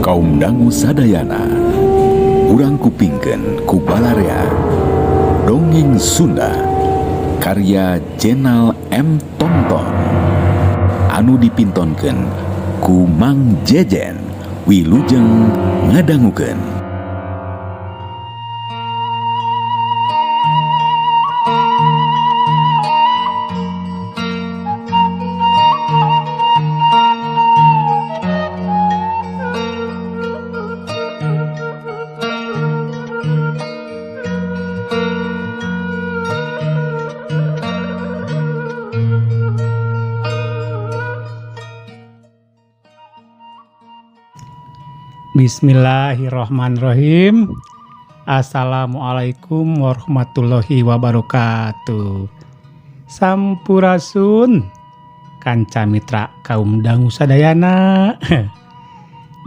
Kaum dangu sadayana, urang kupingkeun ku balarea Dongeng Sunda karya Jenal M Tonton anu dipintonkeun ku Mang Jejen. Wilujeng ngadangukeun. Bismillahirrahmanirrahim. Assalamualaikum warahmatullahi wabarakatuh. Sampurasun kanca mitra kaum dangu sadayana.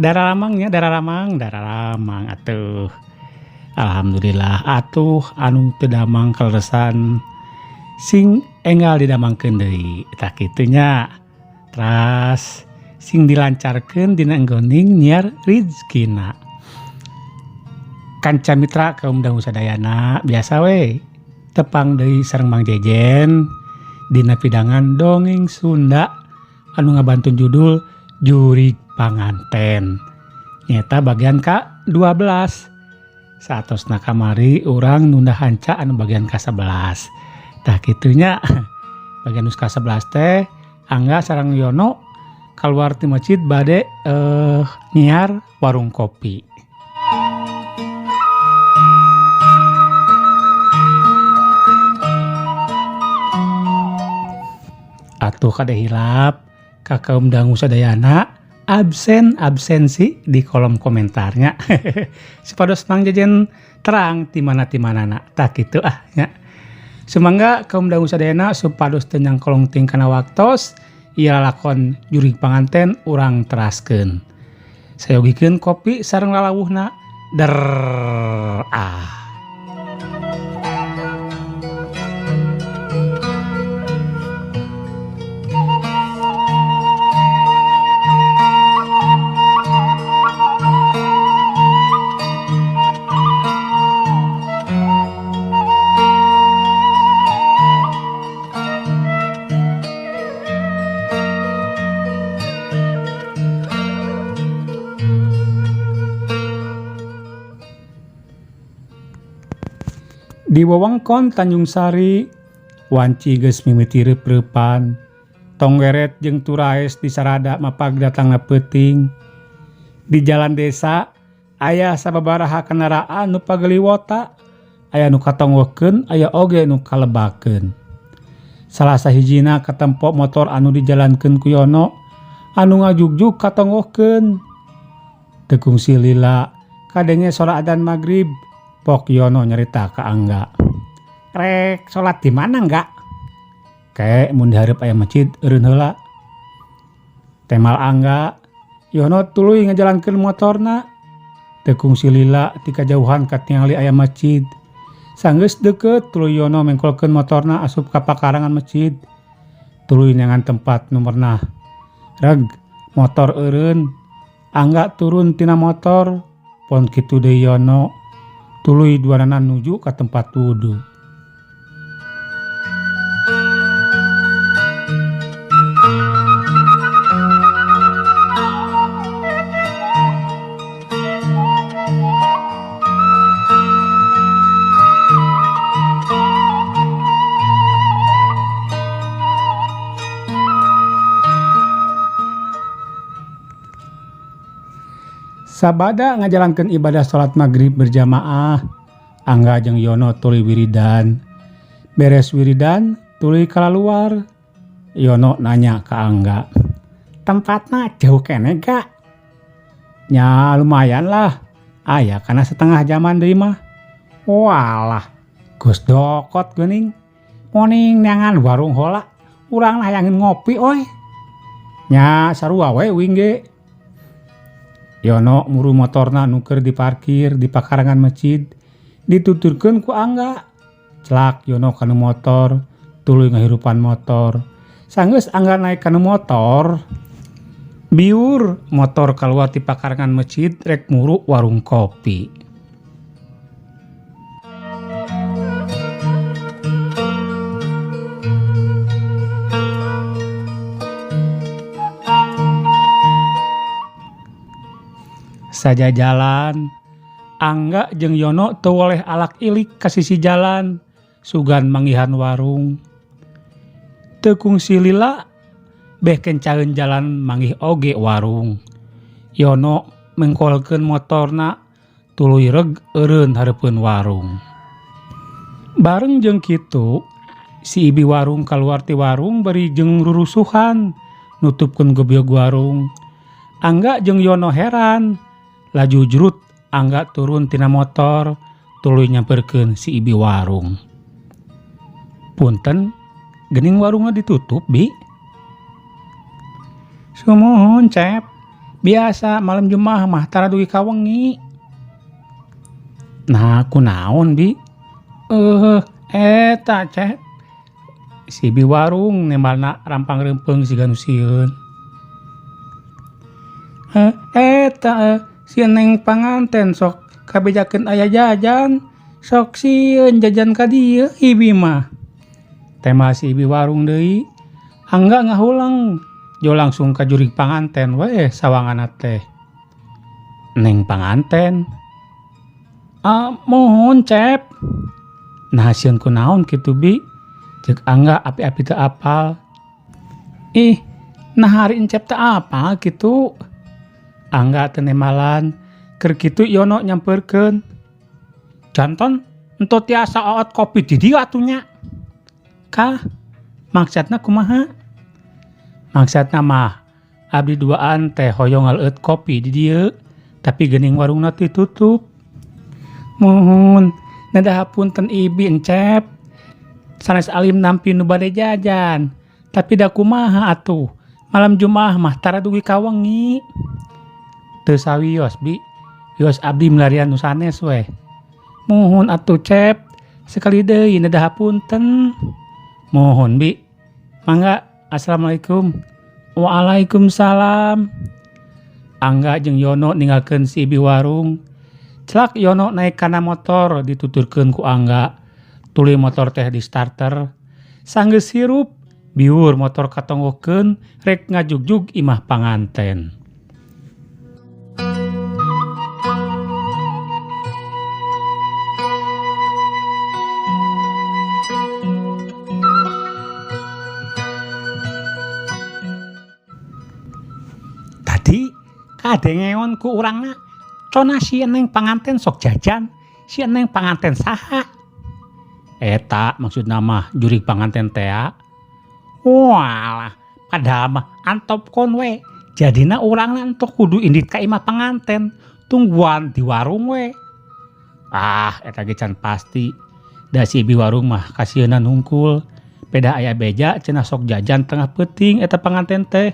Dararamang nya, dararamang, dararamang atuh. Alhamdulillah atuh anu teu damang kaleresan sing enggal didamangkeun deui tah kitu nya. Teras sing dilancarkeun dina enggoning nyiar rizkina. Kanca mitra kaum dangu sadayana biasa we tepang deui sareng Mang Jejen dina pidangan dongeng Sunda anu ngabantun judul Jurig Panganten. Nyata bagian ka 12. Saatosna kamari urang nunda hanca anu bagian ka 11. Tah kitu nya. Bagian nu ka 11 teh Angga sareng Yono keluar ti masjid bade nyiar warung kopi. Atuh kade hilap ka kaum dangu sadayana absen absensi di kolom komentarnya. Supados Mang Jejen terang ti mana ti manana. Tah kitu ah nya. Sumangga kaum dangu sadayana supados teu nyangkolong ting kana waktos ieu lalakon Jurig Panganten urang teraskeun. Sayogikeun kopi sareng lalawuhna der ah. Di wewengkon Tanjung Sari, wanci geus mimiti reup-reupan. Tonggeret jeung turaes disarada mapag datangna peuting. Di jalan desa, aya sababaraha kendaraan nu pageliwota, aya nu katonggokeun, aya oge nu kalebakeun. Salah sahijina katempo motor anu dijalankeun ku Yono, anu ngajugjug katonggokeun. Teu kungsi lila, kadenge sora adzan magrib. Pok Yono nyerita ka Angga. Rek salat di mana enggak? Ke mun dihareup aya masjid eureun heula. Temal Angga, Yono tuluy ngajalankeun motorna. Teu kungsi lila ti kajauhan katingali aya masjid. Sanggeus deukeut tuluy Yono mengkolkeun motorna asup ka pakarangan masjid. Tuluy neangan tempat nu merenah. Reg motor eureun. Angga turun tina motor. Pon kitu deui Yono. Tuluy duanana nuju ka tempat wudu. Sabada ngajalankeun ibadah salat maghrib berjamaah, Angga jeung Yono tuluy wiridan. Beres wiridan, tuluy kalaluar. Yono nanya ka Angga, tempatna jauh keneh ga? Nya lumayan lah, aya kana setengah jaman deui mah. Walah, geus dokot geuning. Moning neangan warung heula, urang hayangin ngopi oy. Nya sarua we uing ge. Yono muru motorna nu keur diparkir di pakarangan masjid, dituturkeun ku Angga. Celak Yono kanu motor, tuluy ngahirupan motor. Sanggeus Angga naik kanu motor, Biur motor kaluar ti pakarangan mesjid rek muru warung kopi. Saja jalan, Angga jeung Yono teu woleh alak ilik ka sisi jalan, sugan manggihan warung. Teu kungsi lila, beh kencaeun jalan manggih oge warung. Yono mengkolkeun motorna tuluy reg eureun hareupeun warung. Bareng jeung kitu, si ibi warung kaluar ti warung bari jeung rurusuhan nutupkeun gebyog warung. Angga jeung Yono heran, laju jrut Angga turun tina motor tuluy nyamperkeun si ibi warung. Punten, geuning warungna ditutup, Bi? Sumuhun, Cep. Biasa malam Jumaah mah tara dugi ka wengi. Nah, kunaon, Bi? Eta, Cep. Si ibi warung nembalna rampang reumpeung siga nu sieun. Eta si Neng panganten sok kabejakeun aya jajan, sok sieun jajan ka dieu ibi mah. Tema si ibi warung deui, Angga ngahuleng, jo langsung ka jurig panganten we sawanganna teh. Neng panganten. Ah, mohon Cep. Nah sieun kunaon kitu Bi? Ceuk Angga api-api teu apal. Ih, nah hari Encep teu apal kitu. Angga teu nemalan, keur kitu Yono nyamperkeun. Janton ento tiasa oot kopi di dieu atuh nya. Kah, maksudna kumaha? Maksudna mah abdi duaan teh hoyong ngaleueut kopi di dieu, tapi geuning warungna ditutup. Muhun, neda hapunten ibi Encep. Sanes alim nampi nu bade jajan, tapi da kumaha atuh? Malam Jumaah mah tara dugi ka wengi. Teu sawios Bi, wios abdi milarian nu sanes weh. Muhun atuh Cep, sekali deui neda hapunten. Muhun Bi. Mangga, assalamualaikum. Waalaikumsalam. Angga jeung Yono ninggalkeun si ibi warung. Celak Yono naik kana motor dituturkeun ku Angga. Tuluy motor teh di starter. Sanggeus hirup, biur motor katonggohkeun rek ngajugjug imah panganten. Tadi kadengeon ku urangna cenah si Neng panganten sok jajan, si Neng panganten saha? Eta maksudna mah jurig panganten tea. Walah, padahal mah antop kon we. Jadina urangna entok kudu indit ka imah panganten, tungguan di warung we. Ah, eta ge can pasti. Da si ibi warung mah kasieunna hungkul. Peda aya beja cenah sok jajan tengah peuting eta panganten teh.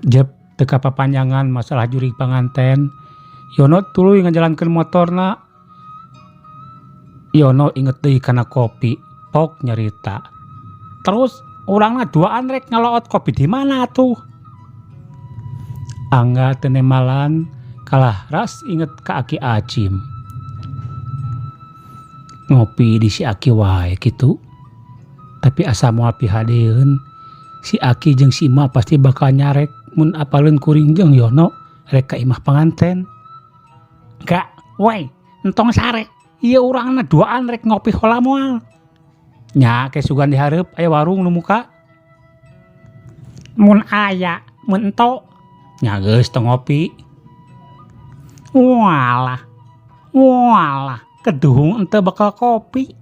Jep teu kapapanjangan masalah jurig panganten. Yono tuluy ngajalankeun motorna. Yono inget deui kana kopi, pok nyarita. Terus urangna duaan rek ngaloot kopi di mana atuh? Angga teu nemalan kalah ras inget ka Aki Acim. Ngopi di si Aki wae kitu. Tapi asa moal pihadeun, si Aki jeung si Ima pasti bakal nyarek mun apaleun kuring jeung Yono rek ka imah panganten. Gak, woi, entong sare. Ieu urangna duaan rek ngopi heula moal. Nya ke sugan dihareup aya warung nu muka. Mun aya, mun ento. Nya geus teu ngopi. Walah. Walah, keduhung ente bakal kopi.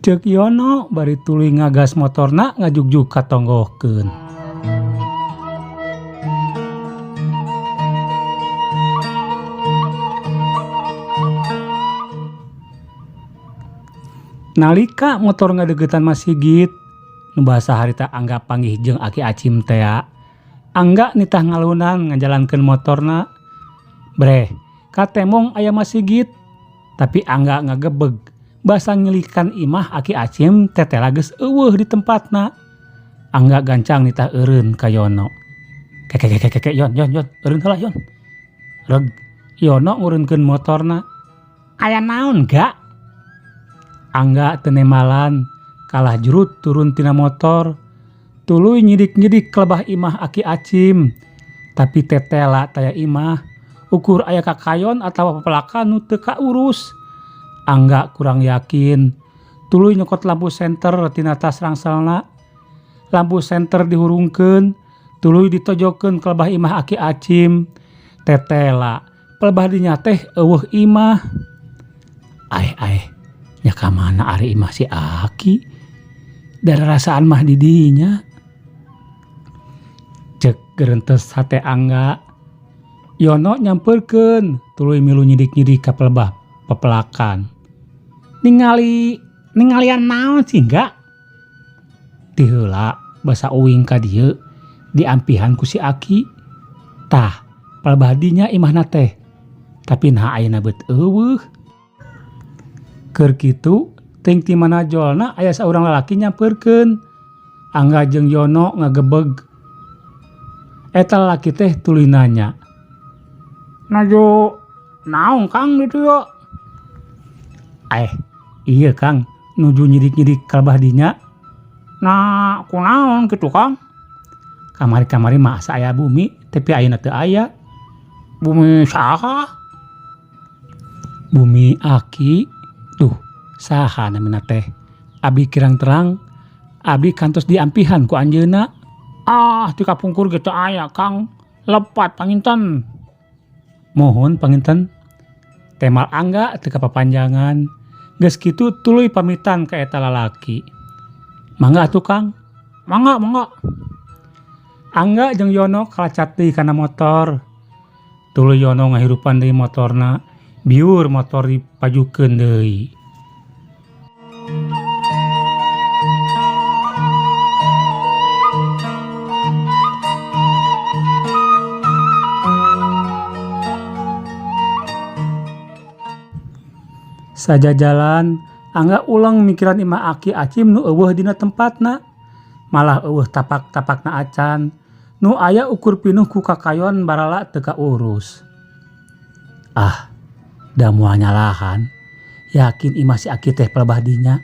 Ceuk Yono bari tuluy ngagas motorna ngajugjug katonggohkeun. Nalika motor ngadeukeutan masigit, nu basa harita Angga panggih jeung Aki Acim tea. Angga nitah ngalunan ngajalankeun motorna. Breh, katemong aya masigit, tapi Angga ngagebeg. Basa ngilikan imah Aki Acim tetela geus eueuh di tempatna. Angga gancang nitah eureun ka Yono. Kekekekeke Yon Yon Yon eureun heula Yon. Reg Yono ngureunkeun motorna. Aya naon ga? Angga teu nemalan kalah jurut turun tina motor. Tuluy nyidik-nyidik kelebah imah Aki Acim. Tapi tetela taya imah ukur aya kakayon atawa pepelakan nu teu kaurus. Angga kurang yakin. Tuluy nyokot lampu senter tina tas rangselna. Lampu senter dihurungkeun, tuluy ditojokeun kelebah imah Aki Acim. Tetela, pelebah dinya teh eueuh imah. Aeh aeh, nya ka mana ari imah si Aki? Da rarasaan mah di dinya. Cek gerentes hate Angga. Yono nyampeurkeun, tuluy milu nyidik-nyidik ka pelebah pepelakan. Ningali ningalian naon sih Ngga? Ti heula basa uing ka dieu diampihan ku si Aki. Tah, palebah dinya imahna teh. Tapi naha ayeuna beut eueuh. Keur kitu teuing ti mana jolna aya saurang lalaki nyampeurkeun. Angga jeung Yono ngagebeg. Eta lalaki teh tuluy nanya. Nuju naon Kang di dieu? Eh, iya Kang, nuju nyidik-nyidik kalebah dinya. Nah, kunaon kitu Kang? Kamari-kamari mah asa aya bumi, tapi ayeuna teu aya. Bumi saha? Bumi Aki. Duh, saha namina teh? Abi kirang terang, abi kantos diampihan ku anjeunna. Ah, ti kapungkur ge teu aya Kang. Lepat panginten. Mohon panginten. Temal Angga teu kapapanjangan. Geus kitu tuluy pamitan ka eta lalaki. Mangga atuh Kang. Mangga, mangga. Angga jeung Yono kalacat deui kana motor. Tuluy Yono ngahirupan deui motorna, biur motor dipajukeun deui. Sajajalan Angga ulang mikiran imah Aki Acim nu eueuh dina tempatna. Malah eueuh tapak-tapakna acan. Nu aya ukur pinuh ku kakayon barala teu kaurus. Ah, da moal nyalahan. Yakin imah si Aki teh pelebah dinya.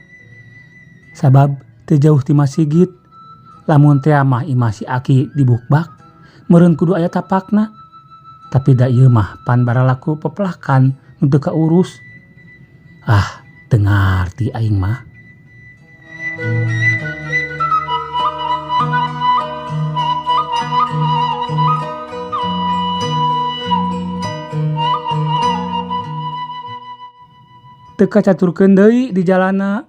Sabab teu jauh ti masigit. Lamun teh mah imah si Aki dibukbak, meureun kudu aya tapakna. Tapi da ieu mah pan baralaku pepelakan nu teu kaurus. Ah, teu ngarti aing mah. Teu kacaturkeun deui di jalana,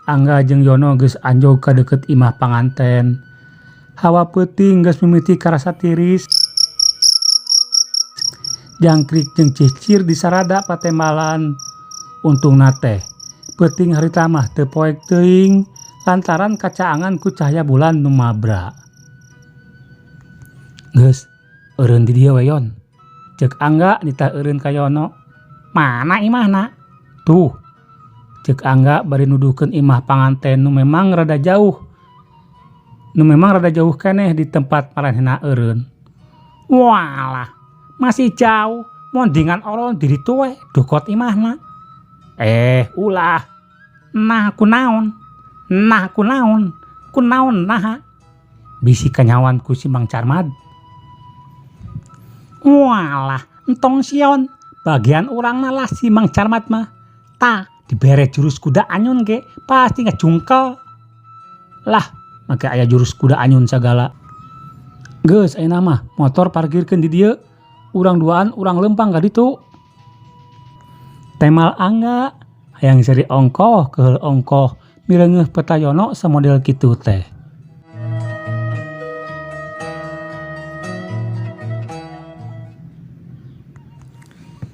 Angga jeung Yono geus anjog ka deukeut imah panganten. Hawa peuting geus mimiti karasa tiris. Jangkrik jeung cicir disarada patembalan. Untungna teh, peuting harita mah teu poek teuing lantaran kacaangan ku cahaya bulan nu mabra. Geus, eureun di dieu we Yon. Ceuk Angga nitah eureun ka Yono. Mana imahna? Tuh. Ceuk Angga bari nuduhkeun imah panganten nu memang rada jauh. Nu memang rada jauh keneh di tempat maranehna eureun. Walah, masih jauh. Mondingan oron diri ditu we, dukot imahna. Eh, ulah. Nah kunaon? Nah kunaon? Kunaon naha? Bisi kanyawan ku si Mang Carmad. Walah, entong sion. Bagian urang lah si Mang Carmad mah. Tah, dibere jurus kuda anyun ge pasti ngajungkel. Lah, make aya jurus kuda anyun sagala. Geus ayeuna mah motor parkirkeun di dieu. Urang duaan urang leumpang ka ditu. Temal Angga hayang seri ongkoh keheul ongkoh mireungeuh peta Yono samodel kitu teh.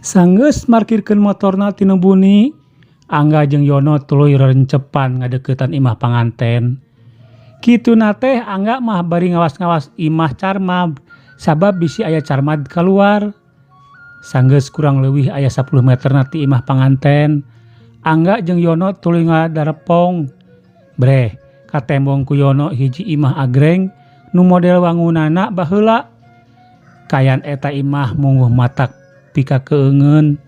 Sanggeus markirkeun motorna ti nu buni, Angga jeung Yono tuluy rerencepan ngadeuketan imah panganten. Kituna teh Angga mah bari ngawas-ngawas imah Carmad sabab bisi aya Carmad kaluar. Sanggeus kurang leuwih aya 10 meter na ti imah panganten, Angga jeung Yono tuluy ngadarepong. Breh, Katembong ku Yono hiji imah agreng nu model wangunana baheula. Kayan eta imah mungguh matak pikakeungeun.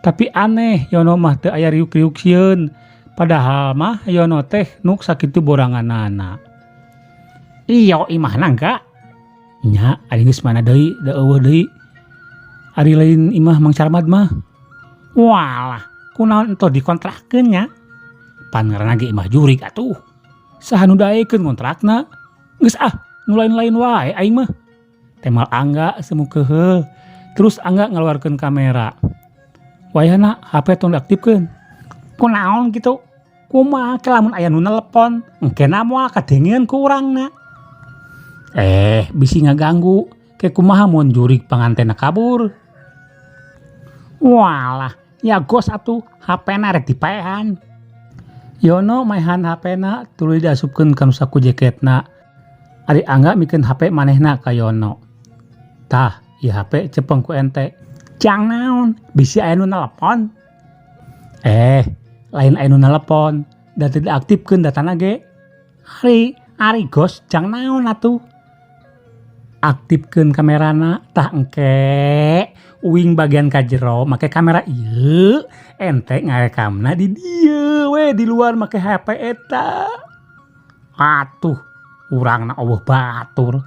Tapi aneh Yono mah teu aya riuk-riuk sieun. Padahal mah Yono teh nuk sakitu boranganana. Iyo imahna enggak? Nya ari geus mana deui da eueuh deui. Ari lain imah Mang Carmad mah. Walah, kunaon entoh dikontrakeun nya? Pan ngaranna ge imah jurig atuh. Saha nu daekeun ngontrakna? Geus ah, nu lain-lain wae aing mah. Temal Angga semu keheul. Terus Angga ngaluarkeun kamera. Wayahna HP tong diaktifkeun. Kunaon kitu? Kumaha ke lamun aya nu nelepon, engkena moal kadengeun ku urangna. Bisi ngaganggu. Ke kumaha mun jurig pangantenna kabur? Walah, ya gos atuh, HP-na rek dipaehan. Yono maehan HP-na tuluy diasupkeun ka nu saku jaketna. Ari Angga mikeun HP manehna ka Yono. Tah, ieu HP cepeng ku ente. Jang naon, bisi aya nu nelepon. Lain aya nu nelepon, da teu diaktifkeun datana ge. Ari, ari gos jang naon atuh? Aktifkeun kamerana, tah engke uing bagian ka jero make kamera ieu, ente ngarekamna di dieu we di luar make HP eta. Atuh, urangna eueuh batur.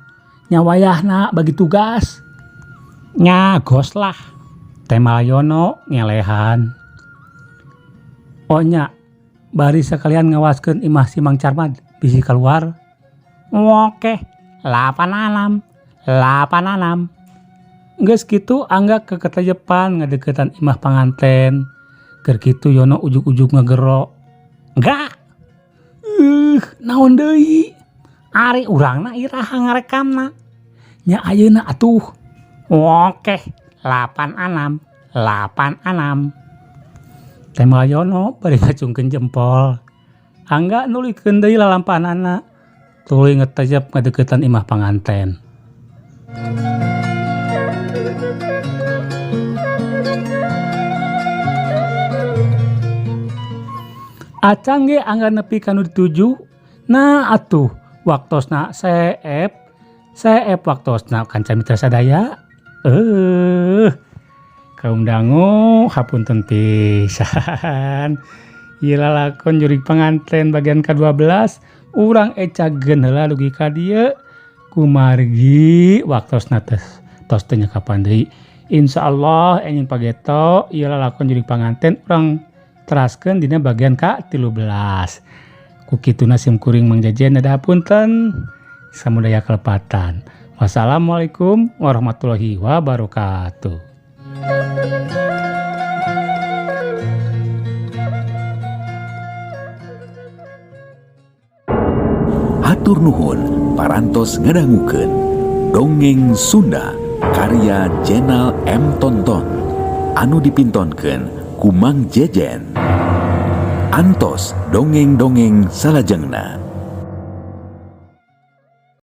Nya wayahna bagi tugas. Nya gos lah. Temal Yono ngelehan. Oh nya, bari sakalian ngawaskeun imah si Mang Carmad bisi kaluar. Oke, 86, 86. Geus kitu Angga keketejepan ngadeukeutan imah panganten. Keur kitu Yono ujug-ujug ngegero. Enggak. Naon deui? Ari urangna iraha ngarekamna. Nya ayeuna atuh. Oke, 86, 86. Temal Yono bari ngacungkeun jempol. Angga nuluykeun deui lalampahanana. Tuluy ngetejep ngadeukeutan imah panganten. Acan ge Angga nepi ka nu dituju. Nah atuh waktosna seep, seep waktosna kanca mitra sadaya. Kaum dangu hapunten pisan. Ieu lalakon jurig panganten bagian ka-12 urang ecageun heula dugi ka dieu. Kumargi waktosna tos teu nyakapan deui. Insyaallah enjing pageto ieu lalakon jurig panganten urang teraskeun dina bagian ka-13. Ku kituna sim kuring Mang Jejen ada hapunten. Samudaya kelepatan. Wassalamualaikum warahmatullahi wabarakatuh. Hatur nuhun parantos ngadangukeun Dongeng Sunda karya Jenal M Tonton anu dipintonkeun ku Mang Jejen. Antos dongeng-dongeng salajengna.